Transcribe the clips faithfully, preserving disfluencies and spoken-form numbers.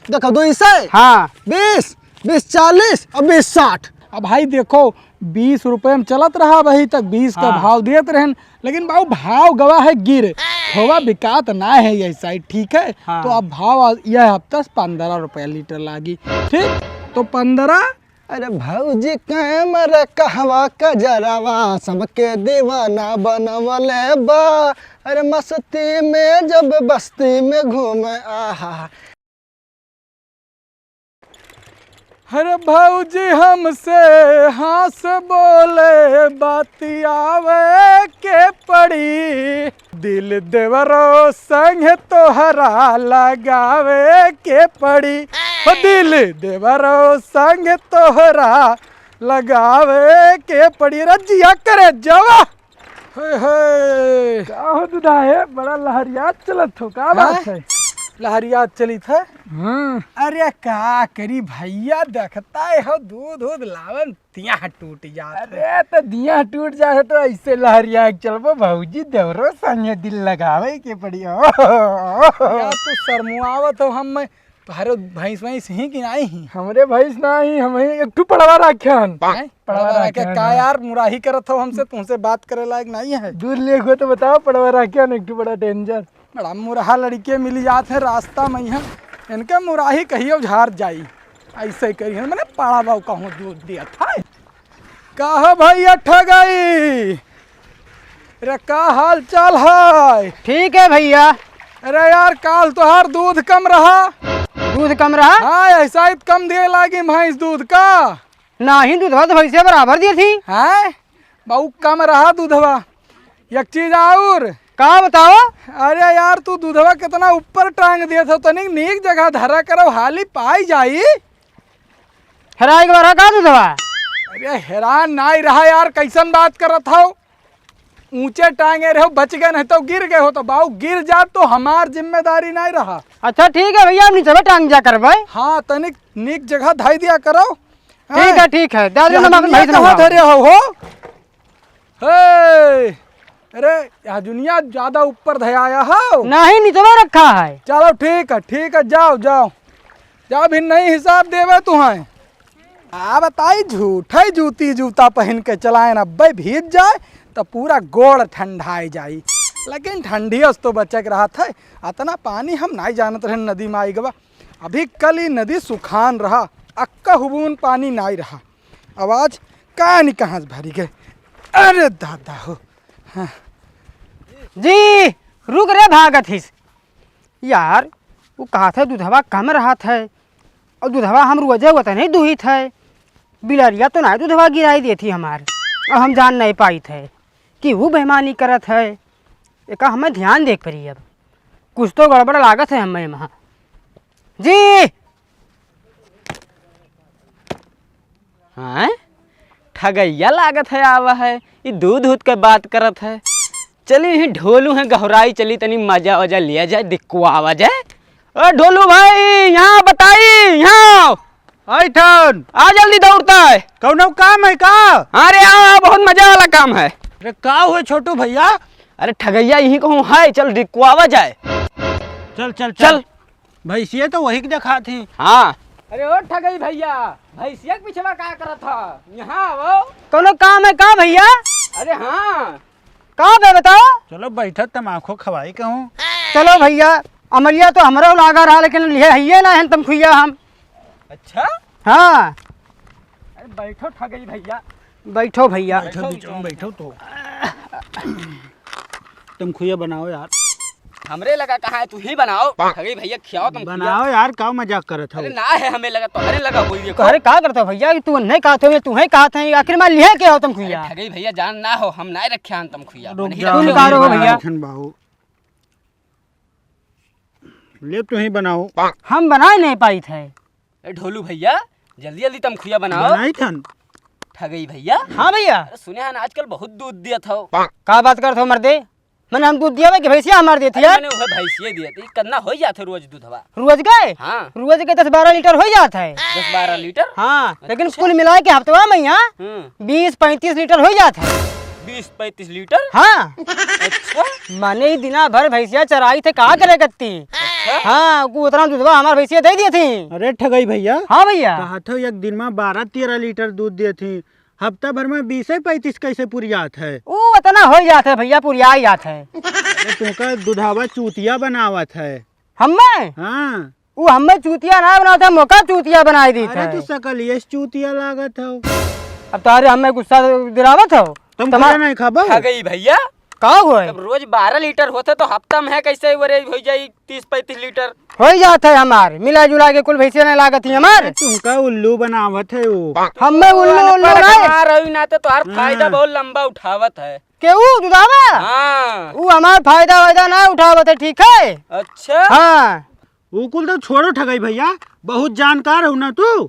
देखो, दो इसे। हाँ। बीस, बीस चालीस और बीस साठ। अब भाई देखो, बीस रुपये में चलत रहा अभी तक, बीस का हाँ। भाव देत रहन, लेकिन बाबू भाव गवा है गिर, खोवा बिकात ना है यही साइड, ठीक है? हाँ। तो अब भाव आ-, यह हफ्ता से पन्द्रह रुपया लीटर लागी, ठीक? तो पन्द्रह। अरे भौजी कैमरा कहवा कजरवा, सबके दीवाना बनवले बा। अरे मस्ती में जब बस्ती में घूमे, आहा। अरे भौजी हमसे हँस बोले, बतियावे के पड़ी। दिल देवरो संग तोहरा लगावे के पड़ी। हो दिल देवरो संग तोहरा लगावे के पड़ी। रे जिया करे जवा। हे, हे। का हो दुदा है, बड़ा लहरियात चलत हो, का बात हाँ? है? लहरियात चलित है? हाँ। अरे का करी भैया, देखता है हो, दूध, दूध लावन, दिया टूट जात है। अरे तो दिया टूट जात है तो ऐसे लहरिया के चलबो भौजी, देवरो संगे दिल लगावे के पड़ी हो। यार तू शर्मुआवत हो, हम मैं तोहरे भैंस वैंस ही कि नाई ही? हमरे भैंस ना ही, हम ही एक ठू पड़वा राखे हन। हैं? पड़वा पड़वा राखे राखे हन। का यार, मुराही करत हो हमसे, तुमसे बात करे लायक नहीं है। दूर ले गो तो बताओ, पड़वा राखे हन एक ठू बड़ा डेंजर। बड़ा मुरहा लड़के मिली जात है रास्ता में यहाँ, इनके मुराही कहियो झार जाई। ऐसे करी है, मैंने पड़वा कहूँ दूध दिया था। कहा भैया ठगई, रे का हाल चाल है? ठीक है भैया। अरे यार, काल तोहार दूध कम रहा। दूध कम रहा? हाँ, ऐसा ही कम दिए लागी भैंस दूध का। नाही, दूधवा तो भैंसिया बराबर दिए थी। हैं? बाऊ, कम रहा दूधवा। एक चीज और। का बताओ? अरे यार, तू दूधवा कितना ऊपर टांग दिए था, तनिक नीक जगह धरा करो, हाली पाई जाई। हेराई के बारा का दूधवा? अरे हेरान नाई रहा यार, कैसन बात करत हो? ऊंचे टांगे रहो, बच गए, नहीं तो गिर गए हो। तो बाऊ, गिर जा तो हमार जिम्मेदारी नहीं रहा। अच्छा ठीक है भैया, हम नीचे टांग जा करबे। हाँ, तनिक नीक जगह धाई दिया करो। ठीक है, हैं? ठीक है, दे दे, यह हम अपन दुनिया भैंस कहाँ नहाओ। धरे हो, हो? हे, अरे, यह दुनिया ज्यादा ऊपर धयाया हो। नहीं, निचवा रखा है। चलो, ठीक है, ठीक है, जाओ, जाओ। जाओ, भी नहीं हिसाब देवे तुहैं। आ बताई, झूठे जूती जूता पहन के चलाएन, अब्बे भीज जाए, तो पूरा गोड़ ठंडाए जाई। लेकिन ठंडियस तो बचे के रहत है, अतना पानी हम नाई जानत रहन नदी में आई गवा। अभी कल ही नदी सुखान रहा, अक्का हुबून पानी नाई रहा। आवाज का नहीं कहाँ से भरी गए। अरे दादा हो। हाँ। जी, रुक रे, भागत हिस। यार, वो कहत है दूधवा कम रहत है, और दूधवा हम रोजे वतने दुहित है। बिलरिया तो ना दूधवा गिराई देती हमार, और हम जान नहीं पाइत है कि वो बेईमानी करत है। एका हमें ध्यान देख पड़ी अब, कुछ तो गड़बड़ लागत है हमें वहाँ। जी, हाँ, ठगैया लागत है, आवा है, ई दूध उध के बात करत है। चली, ही ढोलू है, गहराई चली, तनी मजा वजा लिया जाए, दिक्कुआवा जाए। ओ ढोलू भाई, यहाँ बताई, यहाँ आओ। आई ठन। आ जल्दी दौड़ता है। कौनो काम है का? हाँ रे, आओ, आओ, बहुत मजा वाला काम है। अरे का हुए छोटू भैया? अरे ठगैया यहीं कहूँ है, चल दिक्कुआवा जाए। चल, चल, चल। चल। भैंसिया तो वही के देखात ही। हाँ। अरे ओ ठगई भैया, भैंसिया के पिछवा का करत ह? यहाँ आवो। कौनो काम है का भैया? अरे हाँ। का बे बताओ? चलो बैठत तमाखो खवाई कहूँ। चलो भैया, अमलिया तो हमरो लागा रहा, लेकिन लिहे हइये ना हन तमखुइया हम। अच्छा? हाँ। अरे बैठो ठगई भैया। बैठो भैया। बैठो बीच में, बैठो तो। तमखुइया बनाओ यार। हमरे लगा कहाँ है, तू ही बनाओ। ठगई भैया खियाओ तमखुइया। बनाओ यार, का मजाक करत हो? अरे ना है, हमें लगा, तोहरे लगा बोल दिया। अरे का करत हो भैया, कि तू नहीं कहत हो, तू ही कहत है, आखिर में लिहे के हो तमखुइया? अरे ठगई भैया जान ना हो, हम ना रखे हन तमखुइया। रुक मन ही जाओ, रखे हो। कौन कह रहे हो भैया? बालकन बाबू। ले तू ही बनाओ। हम बनाए नहीं पाइत है। ए ढोलू भैया, जल्दी जल्दी तमखुइया बनाओ। बनाई थन। ठगई भैया। हाँ भैया। अरे सुने हन आजकल बहुत दूध दियत हो। का बात करत हो मर्दे? मने हम दूध दिया कि भैंसिया हमार देती अरे है? मने उहे भैंसिया दियत, ई कतना हो जात है रोज दूधवा? रोज के? हाँ। रोज के दस बारह लीटर हो जात है। दस बारह लीटर? हाँ, लेकिन अच्छा। कुल मिला के हफ्तवा में यहाँ हम्म। बीस पैंतीस लीटर हो जात है। बीस पैंतीस लीटर? हाँ। अच्छा। माने ई दिना भर भैंसिया चराई थे, का करे करती? हाँ, उ उतना दूधवा हमार भैंसिया दे दिए थी। अरे ठगई भैया। हाँ भैया। कहा था एक दिन में बारह तेरह लीटर दूध दिए थी, हफ्ता भर में बीसे पैंतीस कैसे पुरियात है? उ उतना हो जात है भैया, पुरिया ही जात है। अरे तुमका दुधावा चूतिया बनावत है। हम्मे? हाँ। उ हम्मे चूतिया ना बनावत है, मोका चूतिया बनाई दीत अरे है। तू सकलिए से चूतिया लागत हो। अब तारे हम्मे गुस्सा दिलावत हो। तुम तमा- खाना नहीं खाबो? खा गई भैया। का हुआ है? जब रोज बारह लीटर होते तो हफ्ता में है कैसे वो रे हो जाई तीस पैंतीस लीटर? हो ही जात है हमार, मिला जुला के कुल भैंसे नहीं लागत ही हमार। अरे तुमका उल्लू बनावत है वो। हम्मे उल्लू, उल्लू अनपढ़ नहीं। गंवार रही ना तो तोहार हाँ। फायदा बहुत लंबा उठावत है। के ऊ दुधावा? हाँ। ऊ हमार फायदा वायदा ना उठावत है, ठीक है? अच्छा। हाँ। ऊ कुल तो छोड़ो ठगई भैया, बहुत जानकार हो ना तू।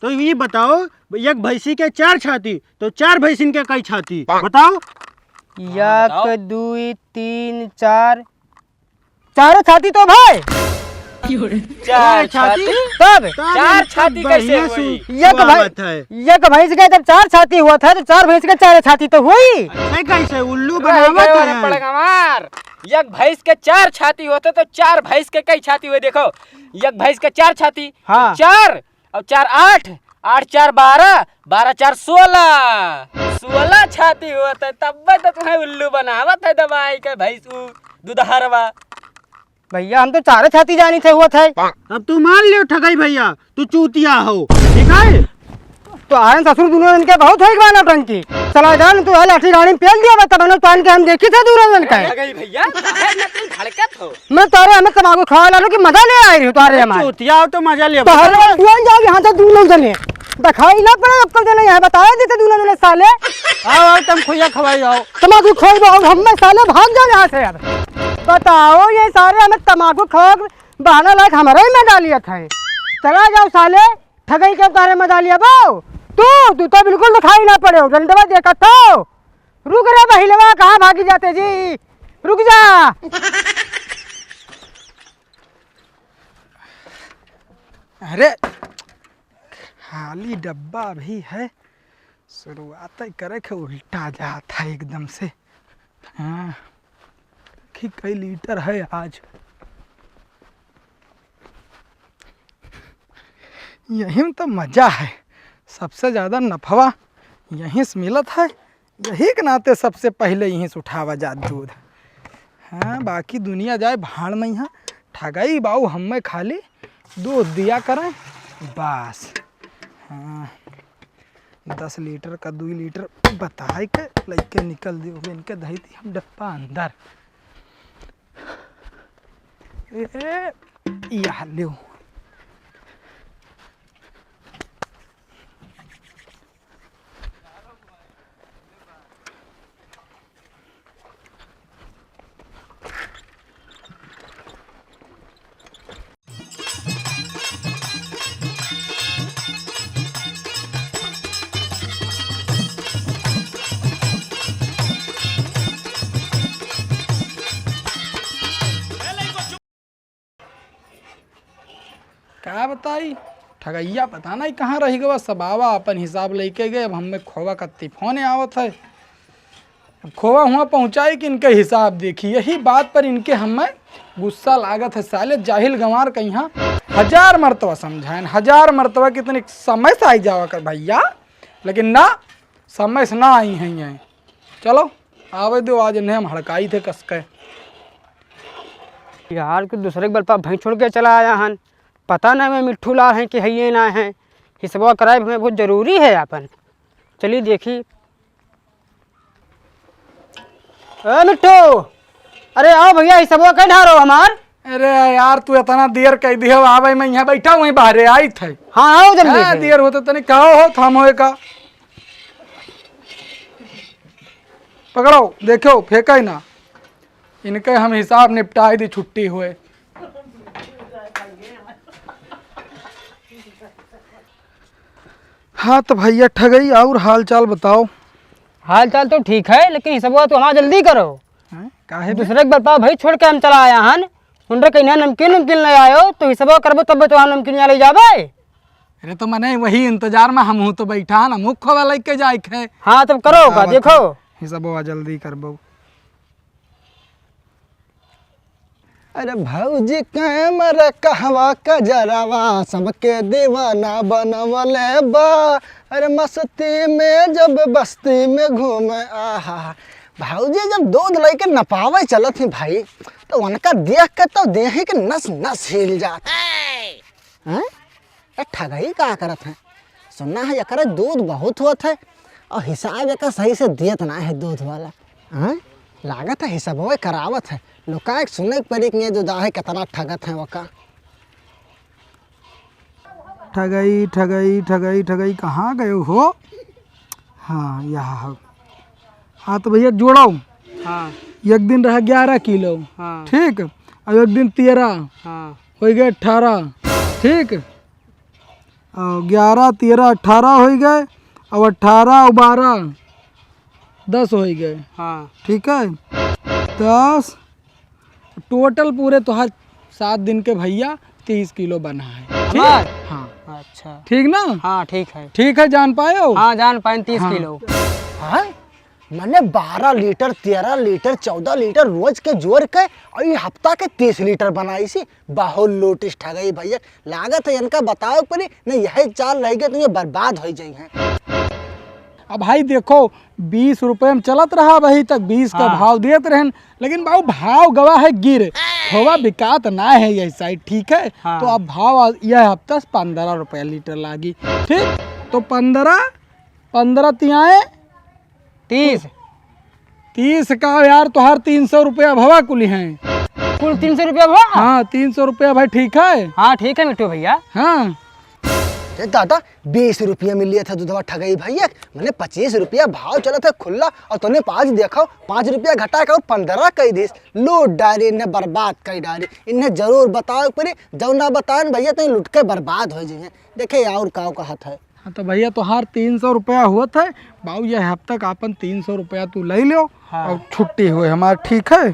तो ये बताओ, एक भैंसी के चार छाती, तो चार भैंसिन के कई छाती? बताओ। हाँ, बताओ। एक, दुई, तीन, चार, चार छाती तो भाई। चार छाती? तब? तब चार इनका छाती कैसे बढ़िया हुई? सु-, एक भाई, सुआवत है। एक भैंस के जब चार छाती हुआ था, तो चार भैंस के चार छाती तो हुई। ऐसे कैसे? उल्लू रह बनावत गए है। पड़ेगा मार। एक भैंस के चार छाती होते, तो चार भैंस के कई छाती हुए? देखो, एक भैंस के चार छाती, हाँ। चार और चार आठ, आठ चार बारह, बारह चार सोलह, सोलह छाती होत है, तब्बे तो तुम्हें उल्लू बनावत है दवाई के भैंस ऊ दुधारवा। भैया, हम तो चारे छाती जानी थे हुआ थे। अब तू मान लियो ठगई भैया, तू चूतिया हो, ठीक है? तो आयन ससुर दोनों इनके बहुत होई गवा नौटंकी। चला जान तू है लाठी रानी पेल दिया बा, तब तो आन के हम देखी थे दूर जन का। ठगई भैया, काहे इतना भड़कत हो? मैं तोरे हमें तमाकू खावा लालू की मजा ले आई रही हूँ तोरे हमारे। चूतिया हो तो मजा ले। तोहरे वाला दुआन जाओ यहाँ से दूनों जने। दिखाई ना पड़े अक्कल जने यहाँ बताए देते दूनों जने साले। आओ, आओ, तुम खुइया खवाई आओ। तमाकू खोई दो, हम में साले भाग जाओ यहाँ से अब। बताओ ये सारे हमें तमाकू खावा के बहाना लायक हमारा ही में डालिया था। चला जाओ साले, ठगई के तारे में डालिया बो। तू, तू तो बिल्कुल दिखाई ना पड़े हो, डंडवा देखा था। रुक रे बहिलवा, कहाँ भागी जाते जी? रुक जा। अरे, खाली डब्बा भी है, शुरुआत ही करे के उल्टा जात है एकदम से। हाँ, देखी कई लीटर है आज। यही में तो मजा है, सबसे ज्यादा नफवा यहीं से मिलत है। यही के नाते सबसे पहिले यहीं से उठावा जात दूध। हाँ, बाकी दुनिया जाए भाड़ में, यहाँ ठगई बाऊ हमें खाली दूध दिया करें बस। हाँ, दस लीटर का दुई लीटर बताए के लइके निकल दियो, इनके धई दी हम डब्बा अंदर। ए, या लियो। का बताई, ठगइया पता नहीं कहाँ रहि गवा, सब आवा अपन हिसाब लइके गए। अब हमें खोवा कत्ती फोने आवत है, अब खोवा हुआ पहुँचाई कि इनके हिसाब देखी। यही बात पर इनके हमें गुस्सा लागत है। साले जाहिल गंवार कहियाँ हजार मर्तबा समझाएन, हजार मर्तबा कि तनिक समय से आई जावा कर भइया, लेकिन ना, समय से ना आई हैं ये। चलो, आवे दो, आज इन्हें हम हड़काई थे कस के। यार, कि दूसरे के बल पर भैंस छोड़ के चला आया हन। पता नहीं मैं मिट्ठू लाल हैं कि है ये ना है। हिसबवा कराए हमें बहुत जरूरी है आपन। चलिए देखी। ए मिट्ठू, अरे आओ भैया, हिसबवा कई ढारो हमार। अरे यार, तू इतना देर कह दियो, आवे मैं यहाँ बैठा हूँ, बाहरे आई थे। हाँ, आओ जल्दी हाँ, से। देर होते तनिक कहो हो, थामो का। पकड़ो, देखो, फेंका ही ना। इनके हम हिसाब निपटाए दी छुट्टी हुए। हाँ तो भैया ठगई, और हाल चाल बताओ। हाल चाल तो ठीक है, लेकिन हिसबवा तो हमारा जल्दी करो। हैं? काहे बे? दूसरे के बल पर भैंस छोड़ के हम चला आया हन, उनरे कहीं नमकीन उमकीन ले आयो, तो हिसबवा करबो तब तो हम नमकीन ले जाबे। अरे तो मने वही इंतजार में हमहू तो बैठा हन, हमहू खोवा लेके जाए खे। हाँ, तब करो का, बतावत देखो। है। हिसबवा जल्दी करबो। अरे भौजी कैमरा कहवा कजरवा, सबके दीवाना बनवले बा। अरे मस्ती में जब बस्ती में घूमे, आहा। भौजी जब दूध लेके नपावे चलत ही भाई, तो उनका देख के तो देही के नस नस हिल जात। हैं? ए, ठगई का करत है? सुना है, एकरे दूध बहुत होत है और हिसाब एकर सही से देत ना है दूध वाला। हाँ? लागत है हिसाबवे करावत है। लुकाए के सुने के पड़ी कि ये दूध आहे, कितना ठगत है ओका। ठगई, ठगई, ठगई, ठगई, कहाँ गए हो? हाँ, यहाँ हो। हाँ, तो भैया जोड़ो। हाँ। एक दिन रहा ग्यारह किलो। हाँ। ठीक, और एक दिन तेरह। हाँ। होइ गए अठारह, ठीक। और ग्यारह, तेरह, अठारह होइ गए, और अठारह और बारह, दस होइ गए। हाँ। ठीक है, दस, total पूरे तोहार सात दिन के भैया तीस किलो बना है, ठीक? हमार? हाँ। अच्छा। ठीक ना? हाँ, ठीक है। ठीक है, जान पायो? हाँ, जान पाएन, तीस हाँ। किलो। हाँ? मने बारह लीटर, तेरह लीटर, चौदह लीटर रोज के जोड़ के और ये हफ्ता के तीस लीटर बनाइसी। बहुत लूटिस ठगई भैया। लागत है इनका बतावे पड़ी, नहीं यही चाल रह गए तो ये बर्बाद हो जाई हैं। अब भाई देखो, बीस रुपये में चलत रहा अभी तक, बीस का हाँ। भाव देत रहन, लेकिन बाबू भाव गवा है गिर, खोवा बिकात ना है यही side, ठीक है? हाँ। तो अब भाव आ-, यह हफ्ता से पन्द्रह रुपया लीटर लागी, ठीक? तो पन्द्रह, पन्द्रह तियाए तीस। तीस का यार, तोहार तीन सौ रुपया भवा कुली हैं। कुल तीन सौ रुपया भवा? हाँ, तीन सौ रुपया भाई, ठीक है? हाँ, ठीक है मिट्टू भैया। हाँ। ए दादा, बीस रुपया में लिया था दूधवा ठगई भैया, मने पच्चीस रुपया भाव चलत है खुल्ला, और तूने पाँच देखो, पाँच रुपया घटा के और पन्द्रह कई दिस। लूट डारी, इन्हें बर्बाद कई डारी। इन्हें जरूर बतावे पड़ी, जब ना बताएन भैया तो ये लुट के बर्बाद हो जाइए। देखे और का कहत है। हाँ, तो भैया तोहार तीन सौ रुपया होत है, बाबू ये हफ्ता का अपन तीन सौ रुपया तू ले लो हाँ। और छुट्टी हुए हमार, ठीक है?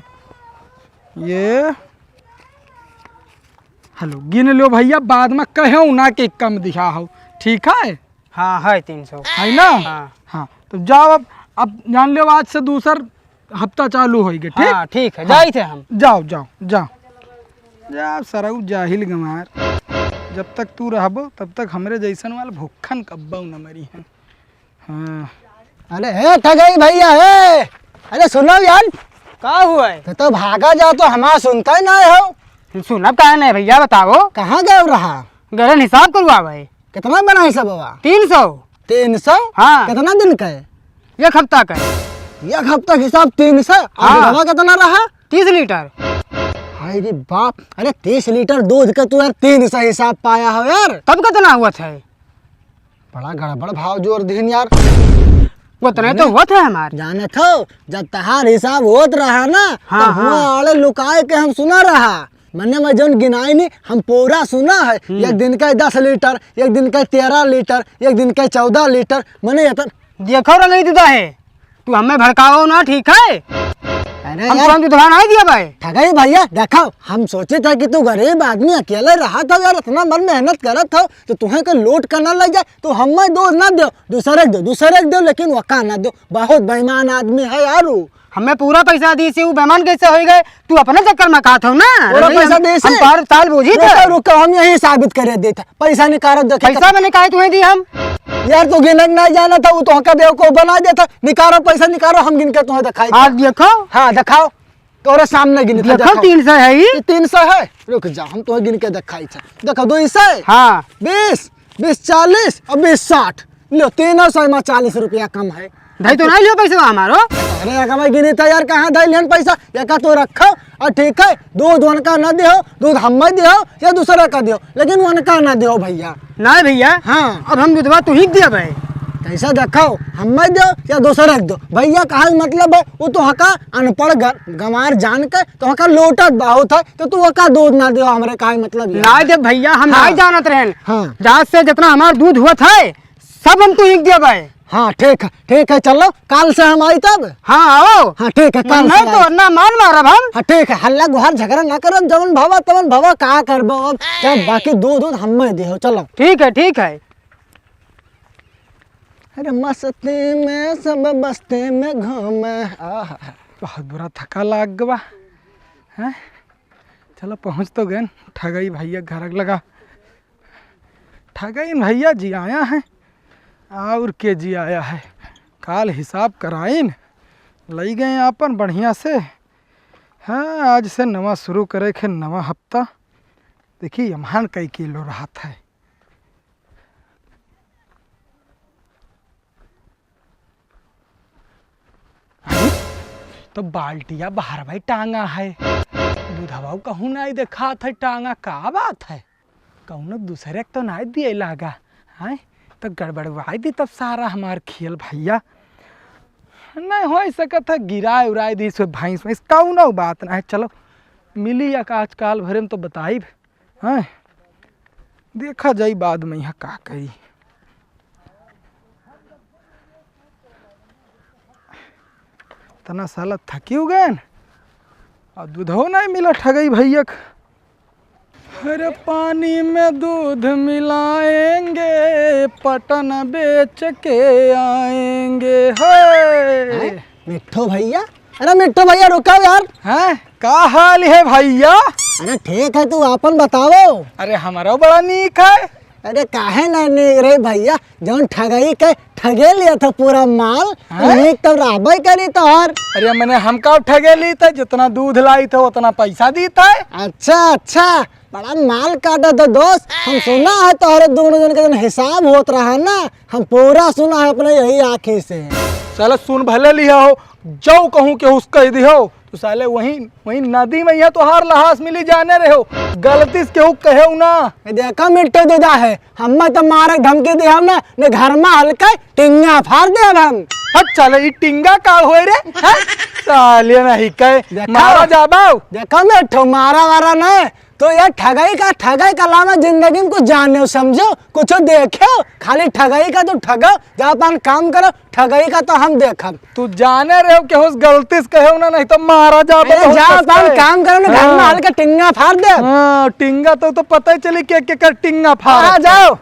ये हेलो, गिन लो भैया, बाद में कहो ना कि कम दिया हो, ठीक है? हाँ, है तीन सौ। है ना? हाँ। हाँ, तो जाओ अब, अब जान लो आज से दूसर हफ्ता चालू होइगे, ठीक? हाँ, ठीक है, हाँ। जाई थे हम। जाओ, जाओ, जाओ। जा सरऊ जाहिल गंवार, जब तक तू रहबो तब तक हमरे जैसन वाला भुक्खन कब्बो न मरी हैं। हाँ। अरे हे ठगई भैया हे, अरे सुनो यार। का हुआ है? तो, तो भागा जाओ तो हमार सुनता ही ना हो। सुनब काहे नहीं भैया, बताओ। कहाँ गए रहा? गरन हिसाब करवा भाई। कितना बना हिसाब बाबा? तीन सौ। तीन सौ? हाँ। कितना दिन का है? एक हफ्ता का है। एक हफ्ता का हिसाब तीन सौ? और हाँ। दूधवा कितना रहा? तीस लीटर। हाय रे बाप, अरे तीस लीटर दूध का तू यार तीन सौ हिसाब पाया हो यार। तब कितना हुआ था? बड़ा गड़बड़ भाव जोर दीन यार। उतना तो हुआ था हमार। जानत हो, जब तहार हिसाब होत रहा ना, हाँ, तो हुआ हाँ। आड़े लुकाए के हम सुना रहा। मने मैं जौन गिनाई नी, हम पूरा सुना है। हम्म। एक दिन का दस लीटर, एक दिन का तेरह लीटर, एक दिन का चौदह लीटर, मने एतन देखो रंगई दूधा है, तू हमें भड़काओ ना, ठीक है? अरे हम यार, तुरंत दूधवा नहीं दिया भाई। ठगई भैया, देखो, हम सोचे थे कि तू गरीब आदमी अकेले रहा था यार, इतना मन मेहनत करत हो, तो तुहें के लूट कर ना ले जाए, तो हमें दूध ना दो, दूसरे के दो, दूसरे के दो, लेकिन वका ना दो। बहुत बेईमान आदमी है यार उ। हमें पूरा पैसा दी से, उ बेईमान कैसे होई गए? तू अपने चक्कर में खात हो ना। पूरा अरे पैसा हम, दे से? हम तार, ताल बूझी थे। रुको, रुको, हम यही साबित करे देते। पैसा निकालो, देखो पैसा तो। मैंने काहे तुम्हें दी हम? यार, तू गिनक ना जाना था, वो तो हमका बेवकूफ बना देता। निकालो पैसा, निकालो, हम गिन के तुम्हें दिखाई आज दे। देखो। हाँ, दिखाओ। तोरे सामने गिनी था, देखो, देखो। तीन सौ है ही। ये तीन सौ है? रुक जा, हम तुम्हें गिन के दिखाई था। देखो, दो सौ। हाँ। बीस, बीस चालीस और बीस साठ। लो, तीनों सौ में चालीस रुपया कम है। धई तो नहीं लियो पैसा हमारो। अरे, एक भाई गिनी था यार, कहाँ धई लिहन पैसा? एका तो रखो, और ठीक है, दूध उनका ना दियो, दूध हमें दियो या दूसरा का दियो, लेकिन उनका ना दियो भैया। नहीं भैया। हाँ। अब हम दूधवा तू ही दिया भाई। कैसा देखो, हमें दियो या दूसरा के दियो, भैया कहा मतलब है, वो तो हका अनपढ़ ग-, गंवार जान के तो हका लोटत बहुत है, तो तू ओका दूध ना दियो, हमरे कहा मतलब ये ना है। दे भैया, हम हाँ। नहीं जानत रहन। हाँ। जात से जितना हमार दूध हुआ था, सब हम तू ही दिया भाई। हाँ, ठीक है, ठीक है, चलो, काल से हम आई तब। हाँ, आओ। हाँ, ठीक है, काल नहीं से तो आई। वरना मार मारब हम। हाँ, ठीक है, हल्ला गुहार झगड़ा ना करो, जवन भवा तवन भवा, का करबो अब? जब बाकी दूध दूध हम में दियो, चलो। ठीक है, ठीक है। अरे मस्ती में सब बस्ती में घूमे, आहा। बहुत बुरा थका लाग गवा, हैं? चलो, पहुँच तो गए ठगई भैया घर लगा। ठगई भैया जी आया है, और के जी आया है। काल हिसाब कराइन, लई गए आपन बढ़िया से। हाँ, आज से नवा शुरू करे के नवा हफ्ता। देखी, यमहान कई किलो रहत है। अरे, तो बाल्टिया बाहर भाई टांगा है, दूधवा कहूँ नहीं देखात है टांगा, का बात है? कौनो दूसरे के तो नहीं दिए लागा, हैं? तो गड़बड़वाई दी तब सारा हमार खेल भैया। नहीं हो सकत है, गिराए उराए दी सो भैंस वैंस, कौनो बात ना है। चलो, मिली या आजकल भरे में तो बताइब। हाँ, देखा जाई बाद में यहाँ का करी। तना साला थकी हो गए और दूधो नहीं मिला ठगई भैया का। अरे पानी में दूध मिलाएंगे, पटन बेच के आएंगे। हे। हैं? मिट्ठू भैया, अरे मिट्ठू भैया, रुको यार। हैं? का हाल है भैया? अरे ठीक है, तू आपन बताओ। अरे हमारा बड़ा नीक है। अरे काहे ना नीक रही भैया, जौन ठगई के ठगे लिया था पूरा माल, हैं? नीक तो रहबे करी तोहर। अरे मने हम का ठगे ली था, जितना दूध लाई था उतना पैसा दी था। अच्छा अच्छा, बड़ा माल काटा था दोस्त। हम सुना है तोहरे दोनों जन के जौन हिसाब होत रहा ना, हम पूरा सुना है अपने यही आँखी से। साला सुन भले लिया हो, जो कहूँ के उसका ही दिहो, तो साले वहीं, वहीं नदी में यहाँ तोहार लहास मिली जाने रहे हो, गलती से केहू कहे ना। ये देखो मिट्टू दूधा है, हमें तो मारे धमकी दे हम ना, ने घर में हल्का टिंगा फाड़ दे हम। हट साले, ई टिंगा का होए रे? हैं? साले नहीं कहे, देखो। मारा जाबाऊ। देखो मिट्टू, मारा वारा नहीं, तो ये ठगई का, ठगई का अलावा जिंदगी में कुछ जाने हो, समझो, कुछ देखे हो, खाली ठगई का तो ठगो, जा अपन काम करो, ठगई का तो हम देखब। तू जाने रहे हो कि होस गलती से कहे हो ना, नहीं तो मारा जाबे अरे बहुत जा कस अपन के। काम करो ना, घर में हाँ। हल्का टिंगा फाड़ दे। हाँ, टिंगा तो, तो पता ही चली के, के कर टिंगा फाड़। हाँ, जाओ।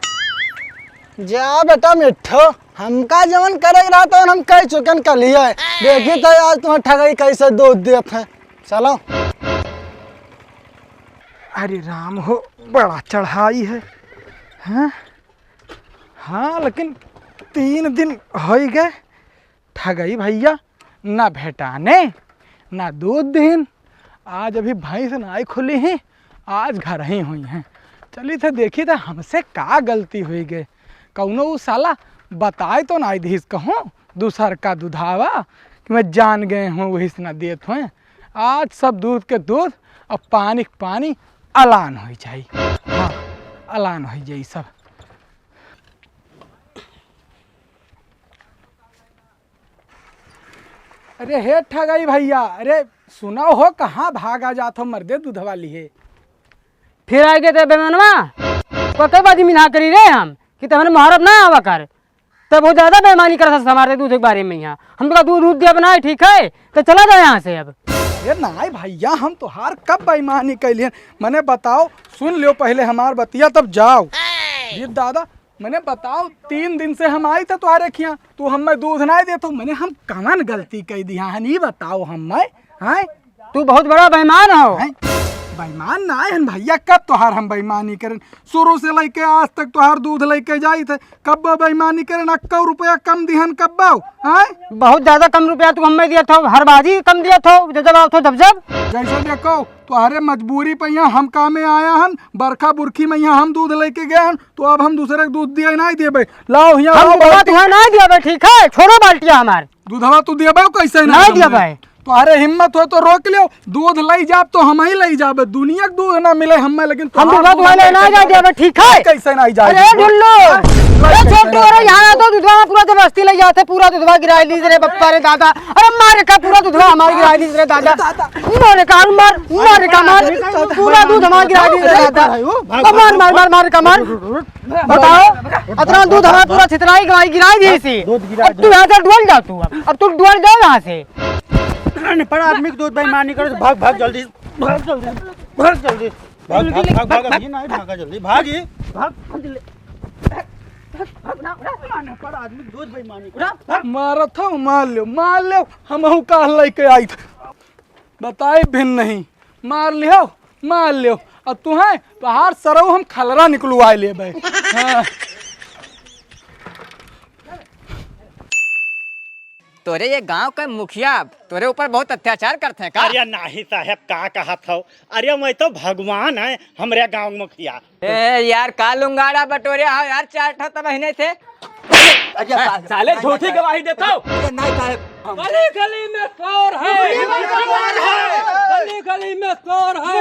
जा बेटा मिट्ठो, हमका जवन करे के रहा तवन हम कह चुकन कलिए। देखी तो आज तुम्हें ठगई कैसे दूध देत है। चलो। अरे राम हो, बड़ा चढ़ाई है। हाँ, हाँ, लेकिन तीन दिन होइ गए, ठगई भैया ना भेटाने, ना दूध दीन। आज अभी भैंस नाई खुली ही, आज घर ही हुई हैं। चली थे देखी थे हमसे का गलती हुई गए। कौनो उ साला बताए तो नाई दीस कहूँ दूसर का दुधावा कि मैं जान गए हूँ वही से ना देत हुए। आज सब दूध के दूध और पानी के पानी अलान हो जाई। हाँ, अलान हो जाई सब। अरे हे ठगई भैया, अरे सुनाओ हो, कहाँ भागा जात हो मर्दे दूधवा लिहे? फिर आइ गए ते बेमनवा, तो कई बाजी मिना करी रे हम कि तमने मुहरब ना आवा कर। तब बहुत ज्यादा बेईमानी करत हस हमारे दूध के बारे में यहाँ। हम तो दूध, दूध दिया बनाए, ठीक है, तो चला जाए यहाँ से अब। अरे नाई भैया, हम तोहार कब बेईमानी कैलियन? मने बताओ, सुन लियो पहले हमार बतिया, तब जाओ। ये दादा, मने बताओ, तीन दिन से हम आई थे तुम्हारे खियाँ, तू हमें दूध नाई देत हो, मने हम कवन गलती कई दिया हन, ई बताओ हमें, हैं? तू बहुत बड़ा बेईमान हो। हैं? बेईमान नाई हन भैया, कब तोहार हम बेईमानी करेन? शुरू से लेके आज तक तोहार दूध लेके जाई थे, कब्बो बेईमानी करेन, अक्को रुपया कम दिहन कब्बो, हैं? बहुत ज्यादा कम रुपया तू हमें दिया था, हर बाजी कम दिया था, जब जब आओ था जब जब। जैसे देखो, तोहरे मजबूरी पे यहाँ हम कामे आया हन, बरखा बुरखी में यहाँ हम दूध लेके गए हन, तो अब हम दूसरे के दूध दिए नहीं देबे। लाओ यहाँ हम लाओ दूधवा बाल्टी। तुहे नहीं देबे, ठीक है, छोड़ो बाल्टिया हमार। दूधवा तू देबे कैसे नहीं नहीं देबे। तोहरे हिम्मत हो तो रोक लियो, दूध लई जाब तो हम ही लई जाबे, दुनिया के दूध ना मिले हमें, लेकिन हम तोहार दूधवा दूध तुहे लेके नहीं जाए जाबे। देबे, ठीक है। कैसे नहीं जाए अरे देबे? ढुल्लू, हाँ? ए कैसे छोटू, नहीं अरे जाए यहाँ आ तो दूधवा पूरा जबरदस्ती लई जाते, पूरा दूधवा गिराई लीस रे बप्पा रे दादा। अरे मारे का पूरा दूधवा हमार गिराई लीस रे दादा। दादा। मारे का मार, मारे का मार, पूरा दूध हमार गिराई लीस रे दादा। अब मार, मार, मार, मार का मार। बताओ, अतना दूध हमार पूरा छितराई गिराई, गिराई दी सी। दूध गिरा अब तू यहाँ से डुअल जा तू, अब, अब तू डुअल जा यहाँ से। अनपढ़ आदमी के दूध बेईमानी करे तो भाग, भाग जल्दी, भाग जल्दी, भाग जल्दी, भाग, भाग, भाग, भाग, अभी नहीं भागा जल्दी, भाग ये, भाग, भाग जल्दी। अनपढ़ आदमी के दूध बेईमानी करे। मारत हो, मार लो, मार लो, हमहू काल लेके आई थे। बताए भिन नहीं, मार लिहो, मार लेव। अब तुहैं, तोहार सरऊ हम खलरा निकलवाए लेबै। हाँ। तोरे ये गांव के मुखिया तोरे ऊपर बहुत अत्याचार करत हैं का? अरे नाही साहेब, का कहत हौ? अरे मैं तो भगवान है, हमरे गांव मुखिया। ए यार, का लुंगाड़ा बटोरे हो यार, चार ठो त महीने से। अरे साहब, साले नहीं, झूठी नहीं, गवाही देता हो। अरे नहीं साहब, हम गली गली में चोर है। गली गली में चोर है।